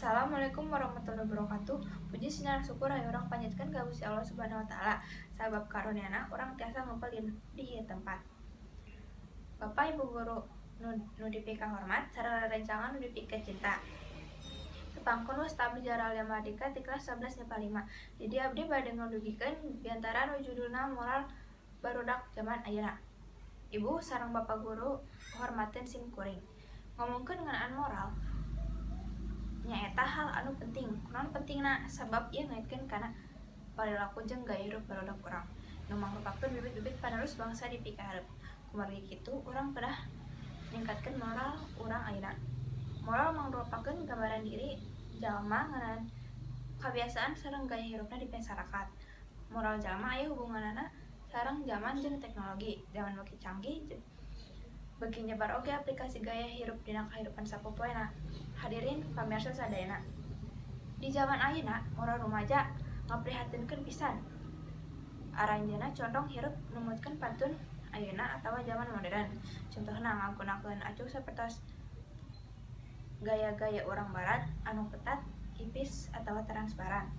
Assalamualaikum warahmatullahi wabarakatuh. Puji sinar syukur hayu urang panjatkeun ka Gusti Allah Subhanahu wa Taala, sabab karuniana urang tiasa ngumpul di ieu tempat. Bapak Ibu guru nu dipikahormat sareng rerencangan nu dipikacinta. Tepangkeun, wasta abdi Jaralia Mardika ti kelas 11 MIPA 5. Jadi abdi bade ngadugikeun biantara nu judulna moral barudak jaman ayeuna. Ibu sareng Bapak guru hormateun sim kuring. Ngomongkeun ngeunaan moral nyaeta hal anu penting. Kunaon pentingna? Sabab ieu ngaitkeun kana parilaku jeung gaya hirup barudak urang nu mangrupakeun bibit-bibit panerus bangsa di pikahareup. Kumargi kitu, urang kedah ningkatkeun moral urang ayeuna. Moral mangrupakeun gambaran diri jalma ngeunaan kabiasaan sareng gaya hirupna di masyarakat. Moral jalma aya hubunganana sareng jaman jeung teknologi. Jaman beuki canggih, beuki nyebar oge aplikasi gaya hirup dina kahirupan sapopoena. Hadirin pamirsa sadayana. Di jaman ayeuna, moral rumaja ngaprihatinkeun pisan. Aranjeunna condong hirup numutkeun pantun ayeuna atawa jaman modern. Contohna, ngagunakeun acuk sapertos gaya-gaya urang barat anu ketat, tipis atawa transparan.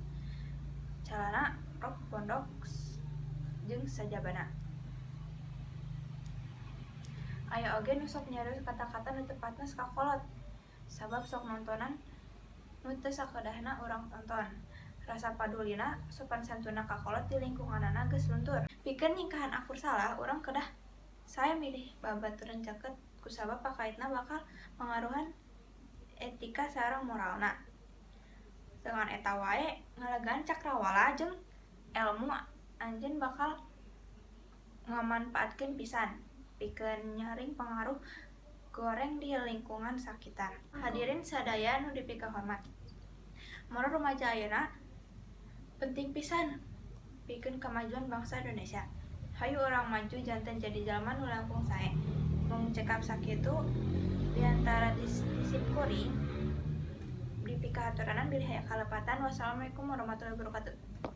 Calana rok pondok jeung sajabana. Aya oge nu sok nyarios kata-kata nu teu pates ka kolot sabab sok nontonan nu teu sakedahna urang tonton. Rasa padulina, sopan santunna ka kolot di lingkunganana geus luntur. Pikeun nyingkahan akur salah, urang kedah sae milih babaturan caket kusabab pakaitna bakal mangaruhan etika sareng moralna. Teu ngan eta wae, ngalegaan cakrawala jeung elmu anjeun bakal ngamanpaatkeun pisan pikeun nyaring pangaruh goreng di lingkungan sakitar. Hadirin sadaya nu dipikahormat. Moral rumaja ayeuna penting pisan pikeun kamajuan bangsa Indonesia. Hayu urang maju janten jadi jalma nu langkung sae. Mung cekap sakitu biantara ti sim kuring, dipikahaturanan bilih aya kalepatan. Wassalamualaikum warahmatullahi wabarakatuh.